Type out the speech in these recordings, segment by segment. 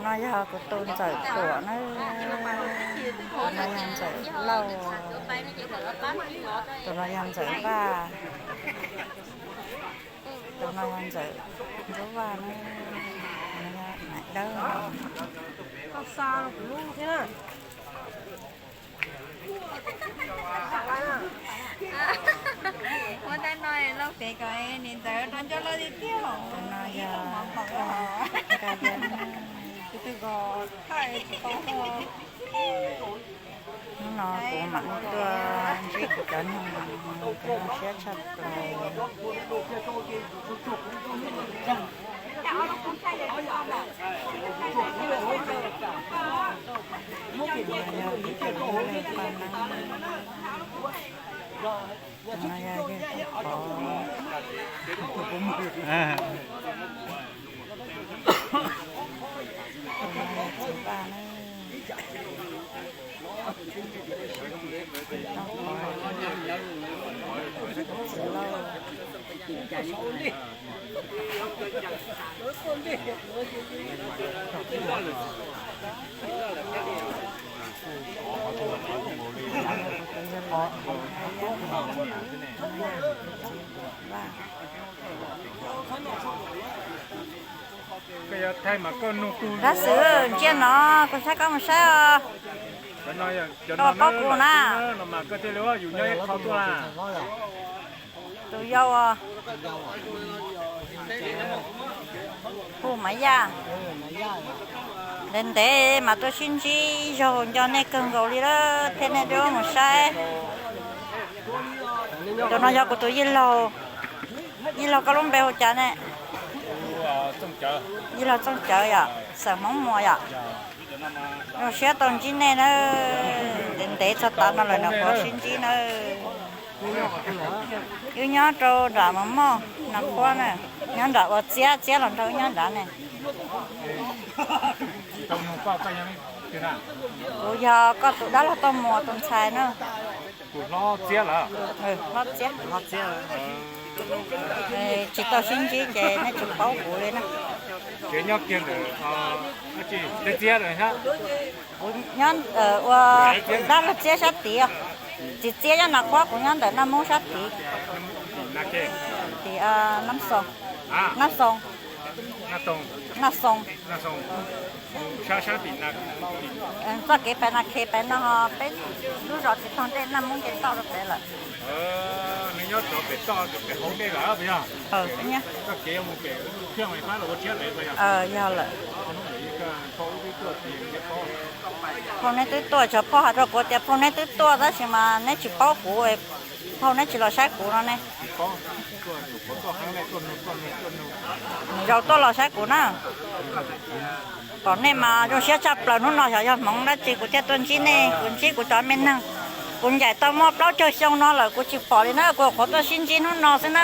No yog kuv tus ntxawm tuam na, tus no yog ntxawm Lauj, tus no yog ntxawm Vaj, tus no yog ntxawm Ntsuab Vaj na, tus no yog Maiv Dawb. Ua ntej no Lauj pem kom niam ntxawm rau ncauj loj tiag tiag. Tus no yog Nkaj Yeeb, hnub no kuv mam tuaj ntsib kuv cov neeg, kuv zoo siab tshaj plaws. Tab sis tsiaj no kuv saib koj mus saib os. Koj paub kuv na. Tus yau os. Hu Maiv Yaj. Ntev ntev mas tuaj sib ntsib ib zaug, nco nej kawg nkaus li lawm thiab, nej rov mus saib. Tus no yog kuv tus yij laug. Yij laug, koj lub npe hu cas ne? Yij laug Txooj Cawv yom, xeem Hmoob Muas yom. Zoo siab tau ntsib nej na. Ntev ntev txog tav no lawm no kuv sib ntsib na. Wb nyob rau nram Mos Moj, Naj Khuab na. Nyob nram ua Txiab, Txiab los nrog wb nyob nrad ne. Kuv yog koj tus dab laug Tooj Muas tus ntxhais na. Hlob Txiab. Tsis tau sib ntsib ces nej tsis paub kuv li na. Kuv nyob ua dab laug Txiab sab tid, txiv Txiab nyob Naj Khuab, kuv nyob ntawm Naj Moob sab tid. Tim Nab Xoo, Nab Xoo, Naj Xoo. Txoj kev pem Nas Khes pem no ho peb lub zos tsis taug dej, Naj Moob nce toj rau pem lawm. Yog lawm. Phauj neb twb tuaj, tsov phauj hais rau kuv tias phauj neb twb tuaj tab sis mas neb tsis paub kuv, phauj neb tsis los saib kuv no ne. Zaum tuaj los saib kuv na. Pom nej mas zoo siab tshaj plaws, hnub no xyov yog hmoov dab tsi kuv thiaj tuaj ntsib nej, kuv ntsib kuv cov me neeg. Kuv ncaim tau muaj plaub caug xyoo no lawm kuv tsis pom li na, kuv qhuav tuaj sib ntsib hnub no xwb na.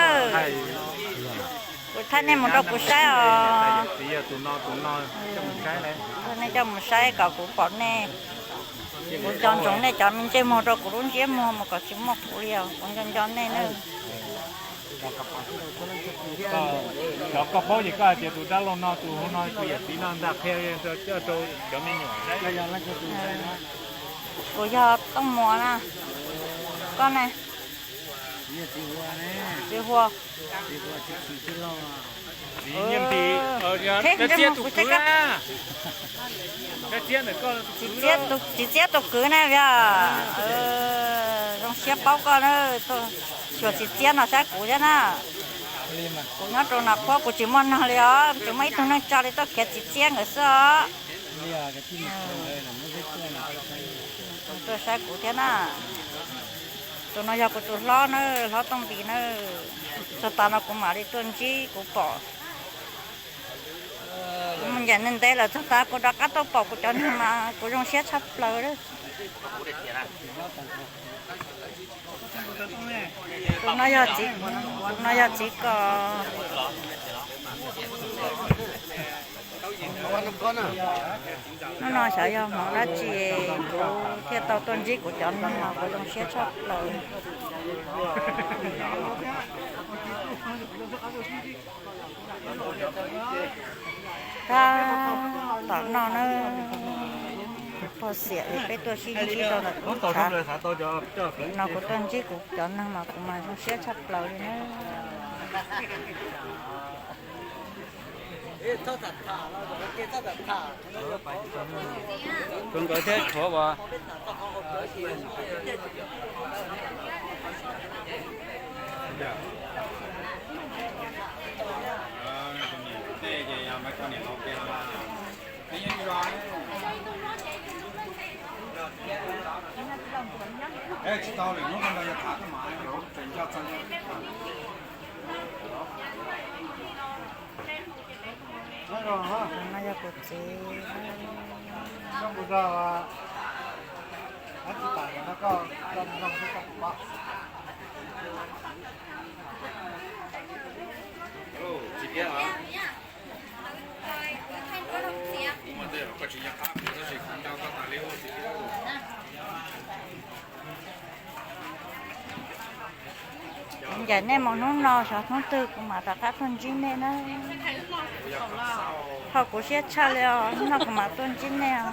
Kuv thaij nej mus rau kuv saib os. Nej coj mus saib kom kuv pom nej. Kuv nco ntsoov nej cov me ntsej muag rau kuv lub ntsiab muag mus kom tsis muaj kuv li os, kuv nco nco nej na. Cov koj paub ces koj hais tias tus dab laug no tus no tus yawm txiv no ntag, qhia rau cov me nyuam. Kuv yog Tooj Muas na. Koj ne? Txiv Hua. Txiv Txiab tus kwv na, zoo siab paub koj na. Xyuas txiv Txiab no saib kuv thiab na. Kuv nyob rau Nas Khuab kuv tsis muaj neeg li os, tsis muaj ib tug neeg tso li, tuaj khiav txiv Txiab nkawd xwb os. Tuaj saib kuv thiab na. Tus no yog kuv tus hlob na, hlob Tooj Npis na. Txog tav no kuv mam li tuaj ntsib kuv pom. Kuv mus ncaim ntev ntev lawm, txog tav kuv rov qab tuaj pom kuv cov neeg mas kuv zoo siab tshaj plaws. Tus no yog txiv, tus no yog txiv Kos. Hnub no xyov yog hmoov dab tsi kuv thiaj tau tuaj ntsib kuv cov neeg no, kuv zoo siab tshaj plaws. Tab Tom no na, pog xiam es peb tuaj sib ntsib rau ntawm kuv tshav no, kuv tuaj ntsib kuv cov neeg mas kuv mas zoo siab tshaj plaws li na. Tus nkawd thiab tshuav as. Tsis tau lwm hnub no yog tham mas yuav tseem nco txog. No yog kuv txiv. Koj mus zog, ab tsis tas no koj, koj mus zog xwb koj puas paub. Tsis piav os. Kuv mas tej zaum koj tsis nco qab kuv tab sis kuv nco koj tas li ub tsis piav. Ncaim nej mus hnub no, xyov hnub twg kuv mam rov qab tuaj ntsib nej na. Ho kuv siab tshaj li os, hnub no kuv mam tuaj ntsib nej os.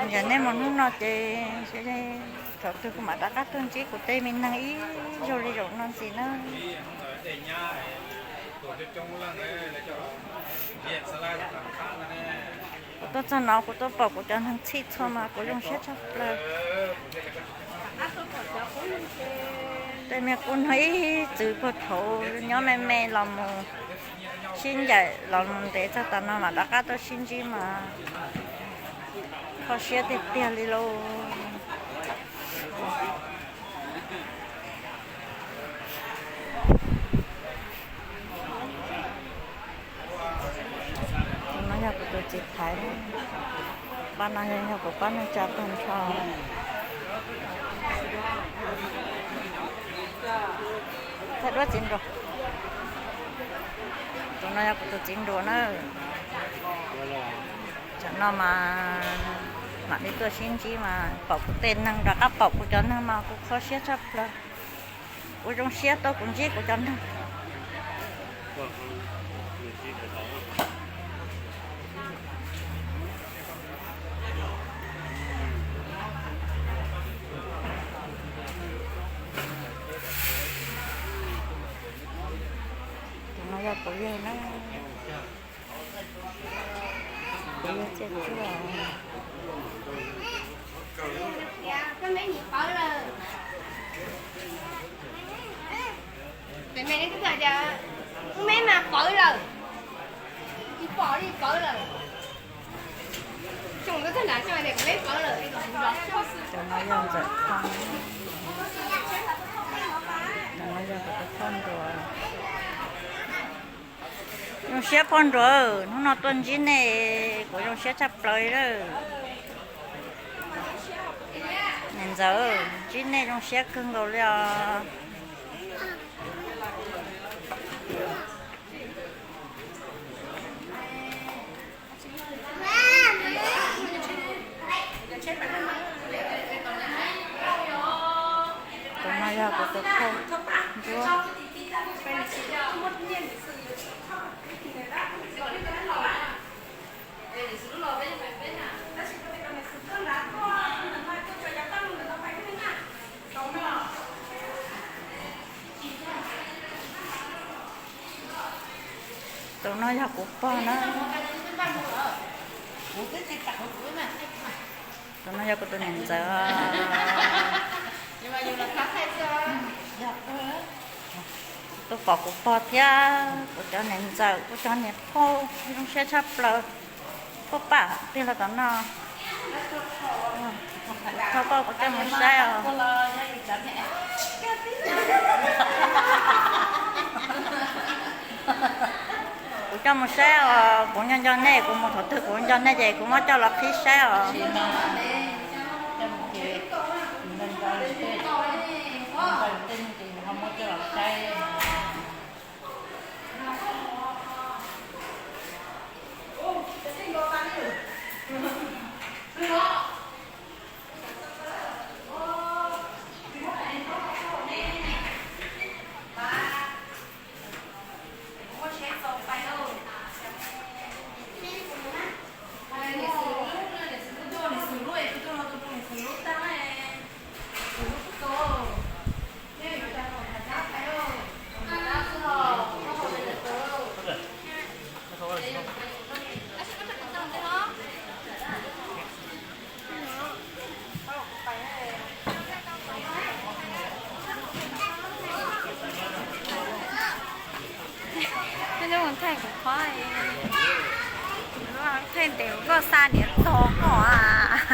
Ncaim nej mus hnub no ces thaum twg kuv mam rov qab tuaj ntsib kuv tej me neeg ib zaug li zaum no ntxiv na. Kuv tuaj txog no kuv tuaj pom kuv cov neeg txhij txhua mas kuv zoo siab tshaj plaws. Tej me qub no ib txwm puag thaum nyob me me los mus sib ncaim los mus ntev txog tav no mam rov qab tuaj sib ntsib mas kho siab tiag tiag li lauj. Tus no yog kuv tus txiv Thaiv, pab no yog kuv pab neej tsa tag nrho. Thaij duab txiv nruas. Tus no yog kuv tus txiv nruas na. Tsam no mas mam li tuaj sib ntsib mas pom kuv tej neeg rov qab pom kuv cov neeg mas kuv kho siab tshaj plaws. Kuv zoo siab tau kuv ntsib kuv cov neeg. Tus no yog kuv yawg na. Kuv yawg Txiaj Tsuag. Tus me mas pawv lawm, tsis pom li pawv lawm. Tus no yog Ntxawm Thoj, tus no yog kuv tus phauj Nruas. Zoo siab phauj Nruas, hnub no tuaj ntsib nej kuv zoo siab tshaj plaws li lawm. Niam ntxawm, ntsib nej zoo siab kawg nkaus li os. Tus no yog kuv tus phauj Ntsuab. Tus no yog kuv pog na. Tus no yog kuv tus niam ntxawm. Tuaj pom kuv pog thiab kuv cov niam ntxawm, kuv cov niam phauj, zoo siab tshaj plaws. Pog pam tiag los tom no. Kuv thov koj, kuv coj mus saib os. Kuv coj mus saib os, kuv nco nco nej, kuv mus thaum twg kuv nco nej ces kuv muab coj los qhib saib os. Nthaij kuv qhov, nthaij ntev koj xa niam tog koj as.